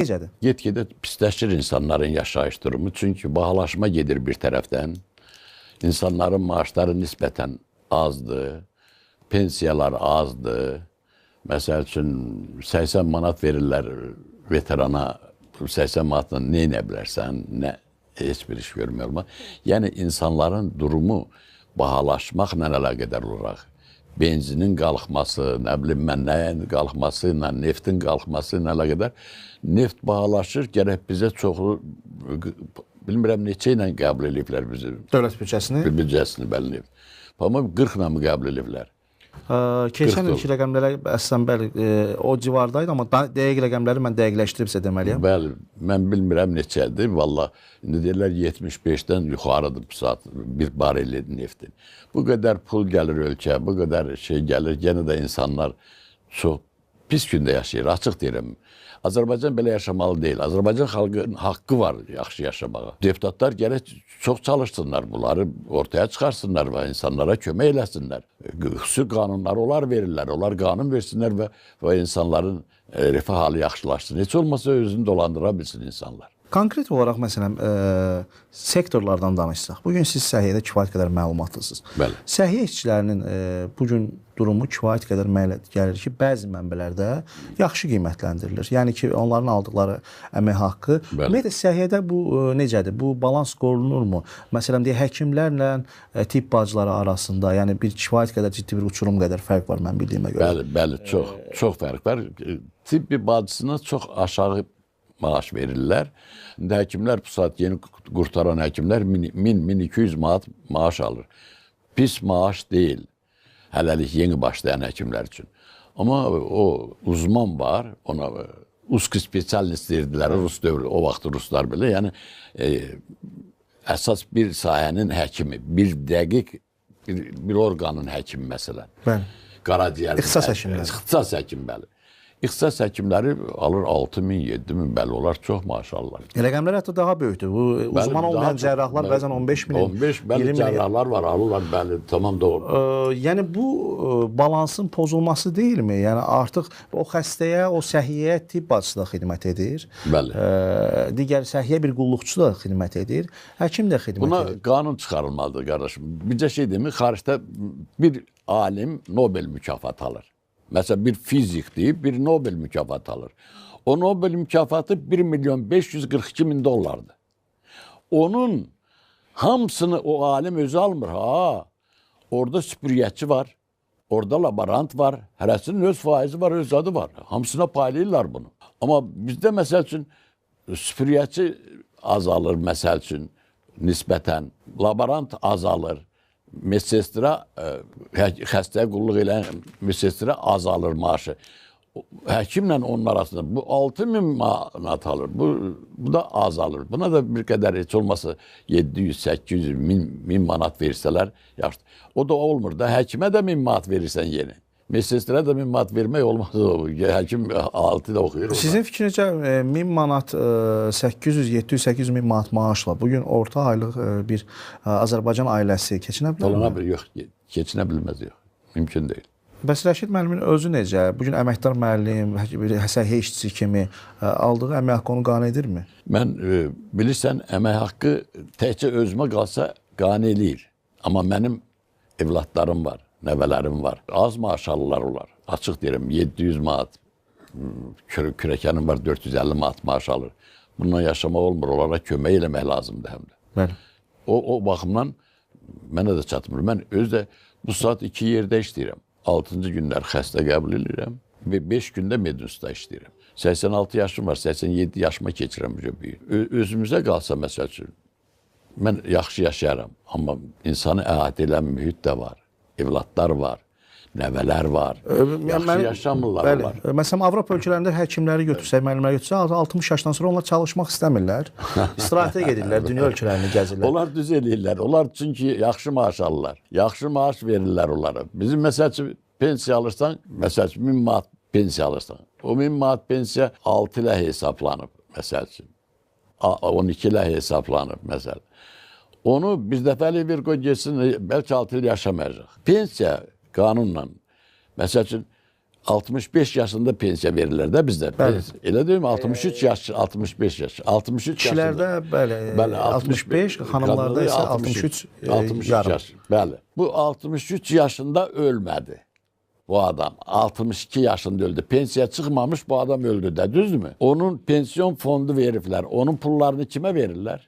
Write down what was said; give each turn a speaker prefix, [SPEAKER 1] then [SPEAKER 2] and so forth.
[SPEAKER 1] Necədir?
[SPEAKER 2] Get-gedə pisləşir insanların yaşayış durumu. Çünki bahalaşma gedir bir tərəfdən. İnsanların maaşları nisbətən azdır. Pensiyalar azdır. Məsəl üçün 80 manat verirlər veterana. 80 manatla nə edə bilərsən? Nə, heç bir iş görmək olmaz. Yəni insanların durumu bahalaşmaqla əlaqədar olaraq, benzinin qalxması, nə bilim mən nəyin qalxması ilə, neftin qalxması ilə əlaqədar neft bahalaşır, gərək bizə çoxlu, bilmirəm neçə ilə qəbul eləyiblər bizi.
[SPEAKER 1] Dövlət büdcəsini?
[SPEAKER 2] Büdcəsini, bəli, neft. Amma 40 ilə mı qəbul eləyiblər?
[SPEAKER 1] Keçən ilki rəqəmlərə əslən bəli, o civardaydı, amma dəqiq rəqəmləri mən dəqiqləşdirib sizə deməliyəm.
[SPEAKER 2] Bəli, mən bilmirəm neçədir, valla indi deyirlər 75-dən yuxarıdır bu saat bir barel neftin. Bu qədər pul gəlir ölkəyə, bu qədər şey gəlir, yenə də insanlar çox pis gündə yaşayır, açıq deyirəm. Azərbaycan belə yaşamalı deyil. Azərbaycan xalqının haqqı var yaxşı yaşamağa. Deputatlar gərək çox çalışsınlar, bunları ortaya çıxarsınlar və insanlara kömək eləsinlər. Xüsusi qanunları onlar verirlər, onlar qanun versinlər və insanların rifah halı yaxşılaşsın. Heç olmasa özünü dolandıra bilsin insanlar.
[SPEAKER 1] Konkret olaraq, məsələn, sektorlardan danışsaq, bugün siz səhiyyədə kifayət qədər məlumatlısınız.
[SPEAKER 2] Bəli.
[SPEAKER 1] Səhiyyə işçilərinin bugün durumu kifayət qədər mənə gəlir ki, bəzi mənbələrdə yaxşı qiymətləndirilir. Yəni ki, onların aldıqları əmək haqqı. Ümumiyyətlə, səhiyyədə bu necədir? Bu balans qorunurmu? Məsələn, deyək, həkimlərlə tibb bacıları arasında, yəni bir kifayət qədər ciddi bir uçurum qədər fərq var mən bildiyimə görə.
[SPEAKER 2] Bəli, bəli, çox, çox fərq var. Tibbi bacısına çox aşağı maaş verirlər. İndi həkimlər bu saat yeni qurtaran həkimlər 1000-1200 manat maaş alır. Pis maaş deyil. Hələlik yeni başlayan həkimlər üçün. Amma o uzman var, ona uski specialist deyirdilər, Rus dövrü, o vaxt ruslar belə. Yəni əsas bir sahənin həkimi, bir dəqiq bir orqanın həkimi məsələn.
[SPEAKER 1] Bəli.
[SPEAKER 2] Qaraciyər.
[SPEAKER 1] İxtisas həkimləri.
[SPEAKER 2] İxtisas həkimi, bəli. İxtisas həkimləri alır 6.000, 7.000, bəli, onlar çox maaş alırlar.
[SPEAKER 1] Rəqəmlər hətta daha böyükdür. Bu
[SPEAKER 2] bəli,
[SPEAKER 1] uzman olmayan cərrahlar bəzən 15.000,
[SPEAKER 2] 15, bəli, cərrahlar var, alırlar, bəli, tamam doğru.
[SPEAKER 1] Yəni bu balansın pozulması deyilmi? Yəni artıq o xəstəyə, o səhiyyəyə tibb bacısı da xidmət edir.
[SPEAKER 2] Bəli.
[SPEAKER 1] Digər səhiyyə bir qulluqçu da xidmət edir, həkim də xidmət
[SPEAKER 2] Buna
[SPEAKER 1] edir.
[SPEAKER 2] Buna qanun çıxarılmalıdır, qardaşım. Bircə şey deyim, xaricdə bir alim Nobel mükafatı alır. Məsələn, bir fizik deyib, bir Nobel mükafatı alır. O Nobel mükafatı 1.542.000 dollardır. Onun hamısını o alim özü almır. Ha, orada süpürgəçi var, orada laborant var, hərəsinin öz faizi var, öz adı var. Hamısına paylayırlar bunu. Amma bizdə məsəl üçün süpürgəçi azalır, məsəl üçün nisbətən, laborant azalır. Medsestra, xəstəyə qulluq eləyən medsestra azalır maaşı. Həkimlə onun arasında bu 6.000 manat alır, bu da azalır. Buna da bir qədər heç olmasa 700, 800, 1000 manat versələr yaxşıdır. O da olmur da, həkimə də 1000 manat verirsən yeni. Medsestra da 1000 manat vermək olmaz. Həkim 6 da oxuyur.
[SPEAKER 1] Sizin fikrincə 1000 manat, 800, 700, 800 min manat maaşla bugün orta aylıq bir Azərbaycan ailəsi keçinə bilərmi?
[SPEAKER 2] Dolana bir, yox, keçinə bilməz, yox. Mümkün deyil.
[SPEAKER 1] Bəs Rəşid müəllimin özü necə? Bugün əməkdar müəllim, bir səhiyyə işçisi kimi aldığı əmək haqqı onu qane edirmi?
[SPEAKER 2] Mən, bilirsən, əmək haqqı təkcə özümə qalsa qane eləyir. Amma mənim evlatlarım var, nəvələrim var. Az maaş alırlar onlar. Açıq deyirəm, 700 manat, kürəkənim var, 450 manat maaş alır. Bununla yaşamaq olmur, onlara kömək eləmək lazımdır həm də.
[SPEAKER 1] Bəli.
[SPEAKER 2] O baxımdan mənə də çatmır. Mən özü də bu saat 2 yerdə işləyirəm. 6-cı günlər xəstə qəbul edirəm və 5 gündə medinstitutda işləyirəm. 86 yaşım var, 87 yaşıma keçirəm. Özümüzə qalsa məsəl üçün, mən yaxşı yaşayaram, amma insanı əhatə eləyən mühit də var. Evlatlar var, nəvələr var. Yaxşı yaşamırlar onlar.
[SPEAKER 1] Məsələn, Avropa ölkələrində həkimləri götürsək, müəllimləri götürsək, 60 yaşdan sonra onlar çalışmaq istəmirlər. İstirahətə gedirlər, dünya ölkələrini gəzirlər.
[SPEAKER 2] Onlar düz eləyirlər. Onlar çünki yaxşı maaş alırlar. Yaxşı maaş verirlər onlara. Bizim məsəl üçün pensiya alırsan, məsəl üçün 1000 manat pensiya alırsan. O 1000 manat pensiya 6 ilə hesablanıb, məsəl üçün. 12 ilə hesablanıb, məsəl. Onu bir dəfəlik bir qoy getsin, bəlkə 6 il yaşamayacaq. Pensiya qanunla, məsəl üçün, 65 yaşında pensiya verirlər də bizdə.
[SPEAKER 1] Bəli.
[SPEAKER 2] Elə deyilmi? 63 yaş, 65 yaş. 63
[SPEAKER 1] Kişilərdə
[SPEAKER 2] yaşında.
[SPEAKER 1] bəli,
[SPEAKER 2] Bəli,
[SPEAKER 1] 65, xanımlarda isə 63,
[SPEAKER 2] 63
[SPEAKER 1] yarım.
[SPEAKER 2] yaş. Bəli. Bu 63 yaşında ölmədi. Bu adam 62 yaşında öldü. Pensiya çıxmamış bu adam öldü də, düzdürmü? Onun pensiyon fondu veriblər. Onun pullarını kimə verirlər?